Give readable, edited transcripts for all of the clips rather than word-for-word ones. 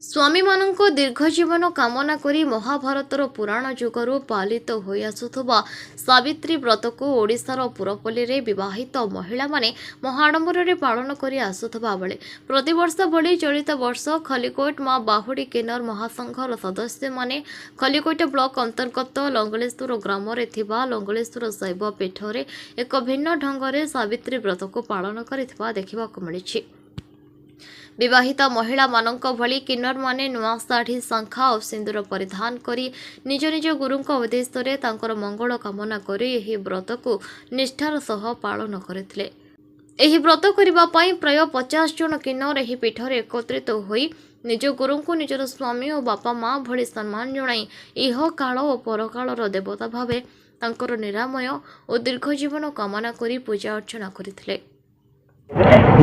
ସ୍ୱାମୀମାନଙ୍କ ଦୀର୍ଘ ଜୀବନ କାମନା କରି ମହାଭାରତର ପୁରାଣ ଯୁଗରୁ ପାଳିତ ହୋଇଆସୁଥିବା ସାବିତ୍ରୀ ବ୍ରତକୁ ଓଡ଼ିଶାର ପୁରପଲ୍ଲୀରେ ବିବାହିତ ମହିଳାମାନେ ମହାଆଡ଼ମ୍ବରରେ ପାଳନ କରି ଆସୁଥିବା ବେଳେ ପ୍ରତିବର୍ଷ ଭଳି ଚଳିତ ବର୍ଷ ଖଲିକୋଟ ମା ବାହୁଡ଼ି କିନ୍ନର ମହାସଂଘର ସଦସ୍ୟମାନେ ଖଲିକୋଟ ବ୍ଲକ ଅନ୍ତର୍ଗତ ଲଙ୍ଗଳେଶ୍ୱର ଗ୍ରାମରେ ଥିବା ଲଙ୍ଗଳେଶ୍ୱର ଶୈବ ପୀଠରେ ଏକ ଭିନ୍ନ ଢଙ୍ଗରେ ସାବିତ୍ରୀ ବ୍ରତକୁ ପାଳନ କରିଥିବା ଦେଖିବାକୁ ମିଳିଛି। ବିବାହିତ ମହିଳାମାନଙ୍କ ଭଳି କିନ୍ନରମାନେ ନୂଆ ଶାଢ଼ୀ, ଶଙ୍ଖା ଓ ସିନ୍ଦୁର ପରିଧାନ କରି ନିଜ ନିଜ ଗୁରୁଙ୍କ ଉଦ୍ଦେଶ୍ୟରେ ତାଙ୍କର ମଙ୍ଗଳ କାମନା କରି ଏହି ବ୍ରତକୁ ନିଷ୍ଠାର ସହ ପାଳନ କରିଥିଲେ। ଏହି ବ୍ରତ କରିବା ପାଇଁ ପ୍ରାୟ 50 ଜଣ କିନ୍ନର ଏହି ପୀଠରେ ଏକତ୍ରିତ ହୋଇ ନିଜ ଗୁରୁଙ୍କୁ ନିଜର ସ୍ୱାମୀ ଓ ବାପା ମା ଭଳି ସମ୍ମାନ ଜଣାଇ ଇହକାଳ ଓ ପରକାଳର ଦେବତା ଭାବେ ତାଙ୍କର ନିରାମୟ ଓ ଦୀର୍ଘ ଜୀବନ କାମନା କରି ପୂଜା ଅର୍ଚ୍ଚନା କରିଥିଲେ।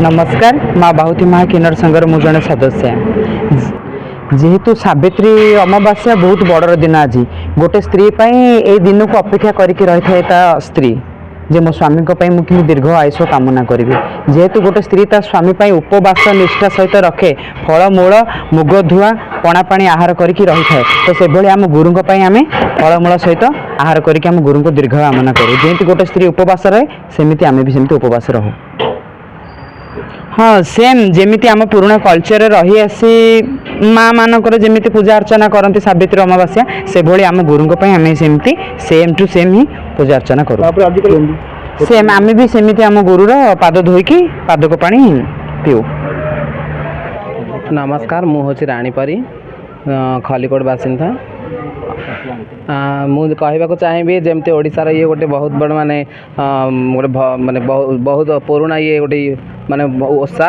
ନମସ୍କାର, ମା ବାହୁତି ମା କିନ୍ନର ସଂଘର ମୁଁ ଜଣେ ସଦସ୍ୟ। ଯେହେତୁ ସାବିତ୍ରୀ ଅମାବାସ୍ୟା ବହୁତ ବଡ଼ର ଦିନ ଆଜି, ଗୋଟେ ସ୍ତ୍ରୀ ପାଇଁ ଏଇ ଦିନକୁ ଅପେକ୍ଷା କରିକି ରହିଥାଏ ତା ସ୍ତ୍ରୀ ଯେ ମୋ ସ୍ୱାମୀଙ୍କ ପାଇଁ ମୁଁ କେମିତି ଦୀର୍ଘ ଆୟୁଷ କାମନା କରିବି। ଯେହେତୁ ଗୋଟେ ସ୍ତ୍ରୀ ତା ସ୍ୱାମୀ ପାଇଁ ଉପବାସ ନିଷ୍ଠା ସହିତ ରଖେ, ଫଳମୂଳ, ମୁଗ ଧୁଆ, ପଣା ପାଣି ଆହାର କରିକି ରହିଥାଏ, ତ ସେଭଳି ଆମ ଗୁରୁଙ୍କ ପାଇଁ ଆମେ ଫଳମୂଳ ସହିତ ଆହାର କରିକି ଆମ ଗୁରୁଙ୍କୁ ଦୀର୍ଘ କାମନା କରୁ। ଯେମିତି ଗୋଟେ ସ୍ତ୍ରୀ ଉପବାସ ରହେ, ସେମିତି ଆମେ ବି ସେମିତି ଉପବାସ ରହୁ। ହଁ, ସେମ୍ ଯେମିତି ଆମ ପୁରୁଣା କଲଚରରେ ରହି ଆସି ମା ମାନଙ୍କର ଯେମିତି ପୂଜା ଅର୍ଚ୍ଚନା କରନ୍ତି ସାବିତ୍ରୀ ଅମାବାସ୍ୟା, ସେଭଳି ଆମ ଗୁରୁଙ୍କ ପାଇଁ ଆମେ ସେମିତି ସେମ୍ ଟୁ ସେମ୍ ହିଁ ପୂଜା ଅର୍ଚ୍ଚନା କରୁ। ତାପରେ ଆଜିକାଲି ସେମ୍ ଆମେ ବି ସେମିତି ଆମ ଗୁରୁର ପାଦ ଧୋଇକି ପାଦକ ପାଣି ପିଉ। ନମସ୍କାର, ମୁଁ ହେଉଛି ରାଣୀ ପରି, ଖଲିକୋଟ ବାସିନ୍ଦା। ମୁଁ କହିବାକୁ ଚାହିଁବି, ଯେମିତି ଓଡ଼ିଶାର ଇଏ ଗୋଟେ ବହୁତ ବଡ଼ ମାନେ ଗୋଟେ ମାନେ ବହୁତ ପୁରୁଣା ଇଏ ଗୋଟେ ମାନେ ଓଷା।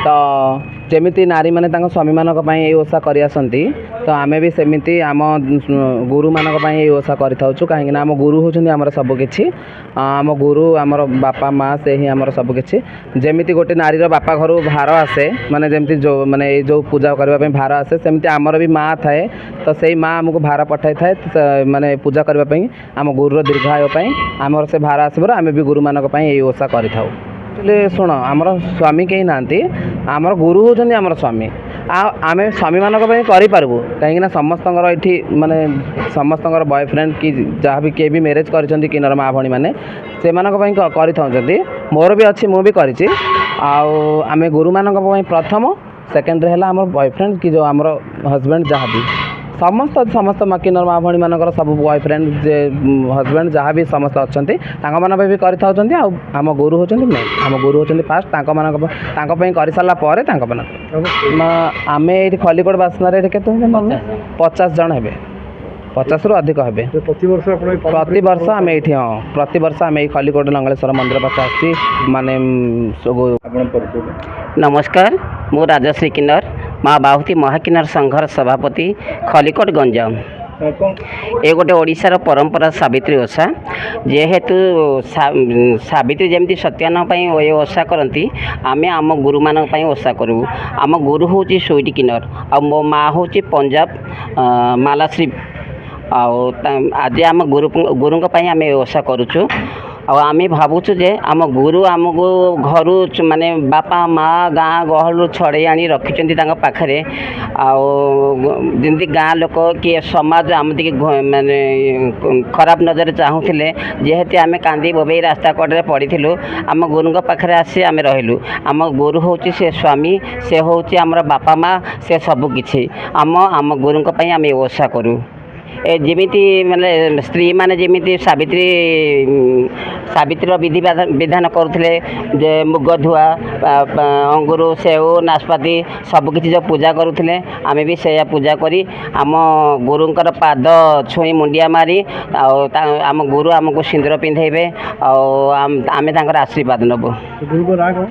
ତ ଯେମିତି ନାରୀମାନେ ତାଙ୍କ ସ୍ୱାମୀମାନଙ୍କ ପାଇଁ ଏଇ ଓଷା କରି ଆସନ୍ତି, ତ ଆମେ ବି ସେମିତି ଆମ ଗୁରୁମାନଙ୍କ ପାଇଁ ଏଇ ଓଷା କରିଥାଉଛୁ, କାହିଁକିନା ଆମ ଗୁରୁ ହେଉଛନ୍ତି ଆମର ସବୁକିଛି। ଆମ ଗୁରୁ ଆମର ବାପା ମା, ସେ ହିଁ ଆମର ସବୁକିଛି। ଯେମିତି ଗୋଟେ ନାରୀର ବାପା ଘରୁ ଭାର ଆସେ, ମାନେ ଯେମିତି ଯେଉଁ ମାନେ ଏଇ ଯେଉଁ ପୂଜା କରିବା ପାଇଁ ଭାର ଆସେ, ସେମିତି ଆମର ବି ମା ଥାଏ। ତ ସେଇ ମା ଆମକୁ ଭାର ପଠାଇଥାଏ ମାନେ ପୂଜା କରିବା ପାଇଁ, ଆମ ଗୁରୁର ଦୀର୍ଘାୟୁ ପାଇଁ। ଆମର ସେ ଭାର ଆସିବାରୁ ଆମେ ବି ଗୁରୁମାନଙ୍କ ପାଇଁ ଏଇ ଓଷା କରିଥାଉ। ଆକ୍ଚୁଆଲି ଶୁଣ, ଆମର ସ୍ୱାମୀ କେହି ନାହାନ୍ତି, ଆମର ଗୁରୁ ହେଉଛନ୍ତି ଆମର ସ୍ୱାମୀ। ଆଉ ଆମେ ସ୍ୱାମୀମାନଙ୍କ ପାଇଁ କରିପାରିବୁ, କାହିଁକିନା ସମସ୍ତଙ୍କର ଏଠି ମାନେ ସମସ୍ତଙ୍କର ବୟଫ୍ରେଣ୍ଡ କି ଯାହା ବି କିଏ ବି ମ୍ୟାରେଜ୍ କରିଛନ୍ତି, କିନ୍ନର ମା ଭଉଣୀମାନେ ସେମାନଙ୍କ ପାଇଁ କରିଥାଉଛନ୍ତି। ମୋର ବି ଅଛି, ମୁଁ ବି କରିଛି। ଆଉ ଆମେ ଗୁରୁମାନଙ୍କ ପାଇଁ ପ୍ରଥମ, ସେକେଣ୍ଡରେ ହେଲା ଆମର ବୟଫ୍ରେଣ୍ଡ କି ଯେଉଁ ଆମର ହଜବେଣ୍ଡ ଯାହା ବି। ସମସ୍ତ ସମସ୍ତ କିନ୍ନର ମା ଭଉଣୀମାନଙ୍କର ସବୁ ବୟଫ୍ରେଣ୍ଡ ଯେ ହଜବେଣ୍ଡ ଯାହା ବି ସମସ୍ତେ ଅଛନ୍ତି, ତାଙ୍କମାନଙ୍କ ପାଇଁ ବି କରିଥାଉଛନ୍ତି। ଆଉ ଆମ ଗୁରୁ ହେଉଛନ୍ତି ମେନ୍, ଆମ ଗୁରୁ ହେଉଛନ୍ତି ଫାଷ୍ଟ। ତାଙ୍କ ପାଇଁ କରିସାରିଲା ପରେ ତାଙ୍କମାନଙ୍କ ଆମେ ଏଇଠି ଖଲିକୋଟ ବାସିନ୍ଦାରେ ଏଠି କେତେ ହେବେ? 50 ଜଣ ହେବେ, 50ରୁ ଅଧିକ ହେବେ। ପ୍ରତିବର୍ଷ ଆପଣ ଏଇ ପ୍ରତିବର୍ଷ ଆମେ ଏଇଠି, ହଁ, ପ୍ରତିବର୍ଷ ଆମେ ଏଇ ଖଲିକୋଟ ଲଙ୍ଗଳେଶ୍ୱର ମନ୍ଦିର ପାଖରେ ଆସି ମାନେ ସବୁ ଆପଣ ପରିଚୟ। ନମସ୍କାର, ମୁଁ ରାଜଶ୍ରୀ କିନ୍ନର, ମା ବାହୁତି ମହାକିନ୍ନର ସଂଘର ସଭାପତି, ଖଲିକୋଟ, ଗଞ୍ଜାମ। କ'ଣ ଏ ଗୋଟେ ଓଡ଼ିଶାର ପରମ୍ପରା ସାବିତ୍ରୀ ଓଷା। ଯେହେତୁ ସାବିତ୍ରୀ ଯେମିତି ସତ୍ୟବାନ ପାଇଁ ଏ ଓଷା କରନ୍ତି, ଆମେ ଆମ ଗୁରୁମାନଙ୍କ ପାଇଁ ଓଷା କରୁ। ଆମ ଗୁରୁ ହେଉଛି ସୁଇଟି କିନ୍ନର ଆଉ ମୋ ମା ହେଉଛି ପଞ୍ଜାବ ମାଲାଶ୍ରୀ। ଆଉ ଆଜି ଆମ ଗୁରୁଙ୍କ ପାଇଁ ଆମେ ଏ ଓଷା କରୁଛୁ। ଆଉ ଆମେ ଭାବୁଛୁ ଯେ ଆମ ଗୁରୁ ଆମକୁ ଘରୁ ମାନେ ବାପା ମା ଗାଁ ଗହଳିରୁ ଛଡ଼େଇ ଆଣି ରଖିଛନ୍ତି ତାଙ୍କ ପାଖରେ। ଆଉ ଯେମିତି ଗାଁ ଲୋକ କି ସମାଜ ଆମ ଟିକେ ମାନେ ଖରାପ ନଜରରେ ଚାହୁଁଥିଲେ, ଯେହେତୁ ଆମେ କାନ୍ଦି ବୋବେଇ ରାସ୍ତା କଡ଼ରେ ପଡ଼ିଥିଲୁ, ଆମ ଗୁରୁଙ୍କ ପାଖରେ ଆସି ଆମେ ରହିଲୁ। ଆମ ଗୁରୁ ହେଉଛି ସେ ସ୍ୱାମୀ, ସେ ହେଉଛି ଆମର ବାପା ମା, ସେ ସବୁ କିଛି। ଆମ ଆମ ଗୁରୁଙ୍କ ପାଇଁ ଆମେ ଓଷା କରୁ। ଏ ଯେମିତି ମାନେ ସ୍ତ୍ରୀମାନେ ଯେମିତି ସାବିତ୍ରୀର ବିଧି ବିଧାନ କରୁଥିଲେ ଯେ ମୁଗ ଧୁଆ, ଅଙ୍ଗୁର, ସେଉ, ନାସପାତି ସବୁକିଛି ଯେଉଁ ପୂଜା କରୁଥିଲେ, ଆମେ ବି ସେଇଆ ପୂଜା କରି ଆମ ଗୁରୁଙ୍କର ପାଦ ଛୁଇଁ ମୁଣ୍ଡିଆ ମାରି ଆଉ ଆମ ଗୁରୁ ଆମକୁ ସିନ୍ଦୁର ପିନ୍ଧେଇବେ ଆଉ ଆମେ ତାଙ୍କର ଆଶୀର୍ବାଦ ନେବୁ। ଗୁରୁଙ୍କ ନାଁ କ'ଣ?